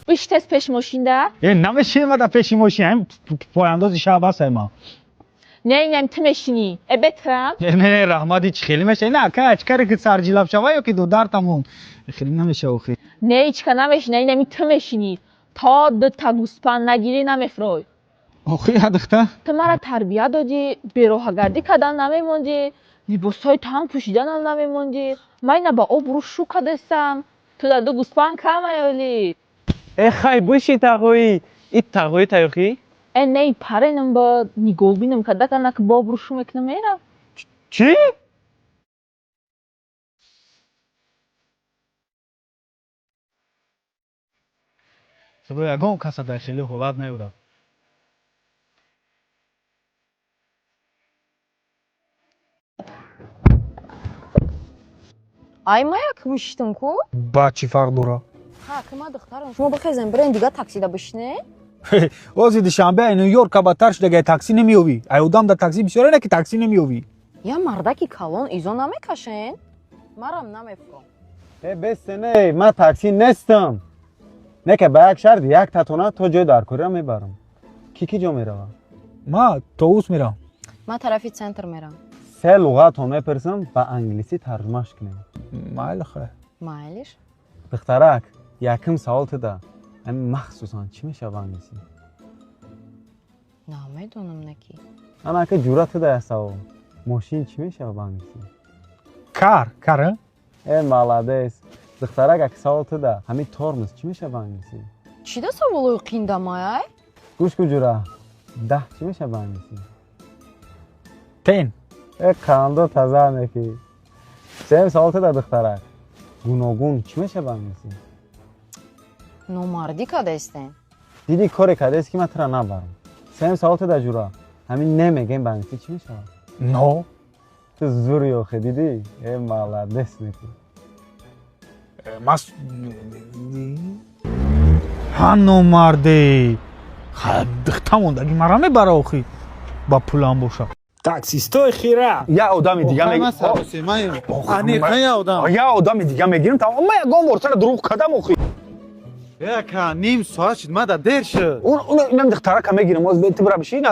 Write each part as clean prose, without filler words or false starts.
Биши тез пеши мошинда. Э, намешинем ма дар пеши мошин, ҳамин пояндози шаб аст ма. Не, инам ту мешинӣ. Э, бетирам. Э, не, раҳмат, ҳеч хеле меша. Не, ака, чӣ каре ки сарҷилаб шава ё ки дудар тамом. Хеле намеша охи. Не, ҳечка намешина, инами ту мешинӣ. То дута гӯспанд нагирӣ, намефурой. Охи, я духта. Ту мара тарбия додӣ, бероҳагардӣ кардан намемондӣ, либосҳои танг пӯшиданам намемондӣ. Ман ина ба обрӯ шу кардастам. Ту дар ду гӯспанд камай оли. Э, хай, биши тағоӣ. И тағои таёхӣ? Э, не, паренам ба нигоҳбинам карда кана ки ба обрӯ шу мекунам, мерам. Чӣ? Худо ягон каса дар хеле ҳолат наёрад. Ай, ма як бишитам ку? Ба чӣ фарқ дорад? Ха, ки ма духтарам. Шумо бихезем, бирен дига таксида бишине. Ози Душанбе ай Нью-Йорка бадтар шуда, ай таксӣ намеёвӣ. Ай одам дар таксӣ бисёре, не ки таксӣ намеёвӣ. Я мардаки калон изо намекашен? Марам намефуром. Э, бесте, не, ман таксӣ нестам. Не ки ба як шарт, як татона то ҷои даркориро мебарам. Ки ки ҷо меравам? Ма Тоус мерам. Ман тарафи центр мерам. Се луғатон мепурсам, ба англисӣ тарҷумаш кунем. Майли, хай. Майлиш. Духтарак, якум савол туда. Ҳамин махсусан чӣ мешава ба англисӣ? Намедонам, неки. Ана, ака, ҷуръат туда, як савол. Мошин чӣ мешава ба англисӣ? Car, car, а? Э, молодец. Духтарак, як савол туда. Ҳамин тормоз чӣ мешава ба англисӣ? Чӣ да саволои қиндамай, ай? Гӯш кун, ҷура. 10 чӣ мешава ба англисӣ? 10. Э, қандо таза мекӣ. Сеюм савол туда, духтарак. Гуногун чӣ мешава ба англисӣ? Номардӣ кардастен. Дидӣ, коре кардааст, ки ман тура набарам. Сеюм савол туда, ҷура. Ҳамин не мегӯем, ба англисӣ чӣ мешавад? No. Ту зури охе, дидӣ? Э, молодец мекӣ. Мас ҳа, номарде. Духта мондаги мара мебара охи. Ба пулам боша. Таксистои хира. Я одами дига мегирам. Я одами дига мегирам. Тамом, ман ягон бор тура дурӯғ кардам охи. Яка, ним соат шуд, мада дер шуд. Он он инам духтарака мегирам. Оз ту бира бишин.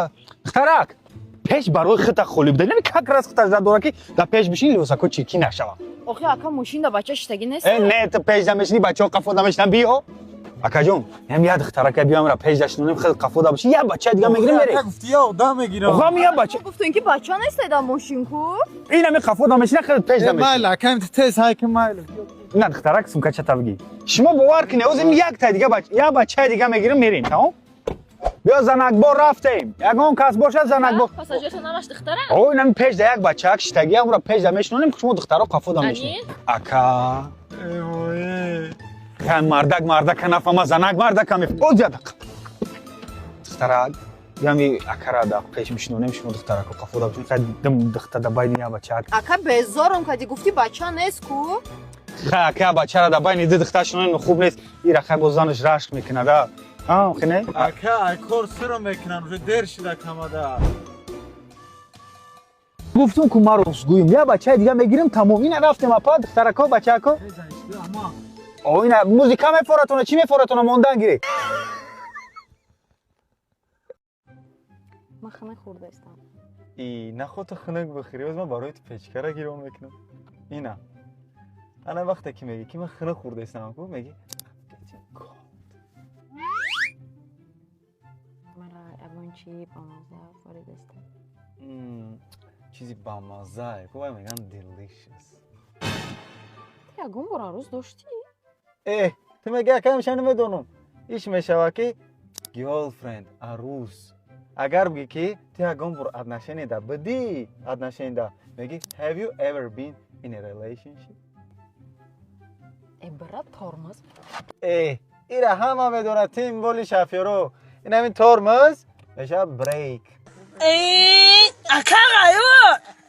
Духтарак. Пеш барои хита холӣ буда. Нами как раз хита дора ки дар пеш бишин, либосако чиркин нашава. Охи, ака, мошин да бача шиштагӣ нест? Э, не, ту пеш да мешини, бачаҳо қафо да мешинан, биё. Акаҷон, ям я духтарака биём ра пеш дашнонем, хел қафо да бишин, я бача дига мегирем, мерем. Гуфти, я одам мегирам. Оғам я бача. Гуфтен, ки бача нест дар мошин ку? Инами қафо да мешина, хел пеш да мешина. Майли, акам, тез ҳай ки, майли. На, духтарак, сумкачата бигир. Шумо бовар кунед, озим як та дига бача, я бачаи дига мегирем, мерем, тамом? Биё, занакбор рафтем. Ягон кас бошад, занакбор. Пассажирто намаш духтара? О, инами пеш да як бачаак шиштагӣ, амра пеш да мешинонем, шумо духтаро қафо да мешинед. Ака. Хай, мардак мардака нафама, занак мардака меф. Оз я дақ. Духтарак, ями акара да пеш мешинонем, шумо духтарако қафо да бишинед. Хай, дим духта да байни я бачаак. Ака, безором кади, гуфти бача нест ку? Хай, ака, бачара да байни ду духта шинонем, хуб нест. Ира хай боз занаш рашк мекунад, а? А, хе не? Ака, ай кор сиро мекунам, уже дер шуда камада. Гуфтум ку, ман ростгӯем. Я бачаи дига мегирем, тамом. Ина рафтем, апа, духтарако, бачако. О, ина музика мефоратона, чӣ мефоратона, мондан гиред. Ман хунук хӯрдаистам. И наход ту хунук бихӯрӣ, оз ман барои ту печкара гирон мекунам. Ина. Ана, вақте ки мегӣ, ки ман хунук хӯрдаистам ку, мегӣ Мара ягон чи бамаза форидаста. Чизи бамазае ку, вай меган delicious. Ту ягон бор арӯз доштӣ? Э, ту меги, ака, ҳамеша намедонам. Иш мешава ки girlfriend, арӯз. Агар бигӣ, ки ту ягон бор отношение да бидӣ, отношение да, мегӣ have you ever been in a relationship? Э, бира, тормоз. Э, ира ҳама медонад, тим боли шофёро. Ин ҳамин тормоз мешавад brake. Ака, ғайб.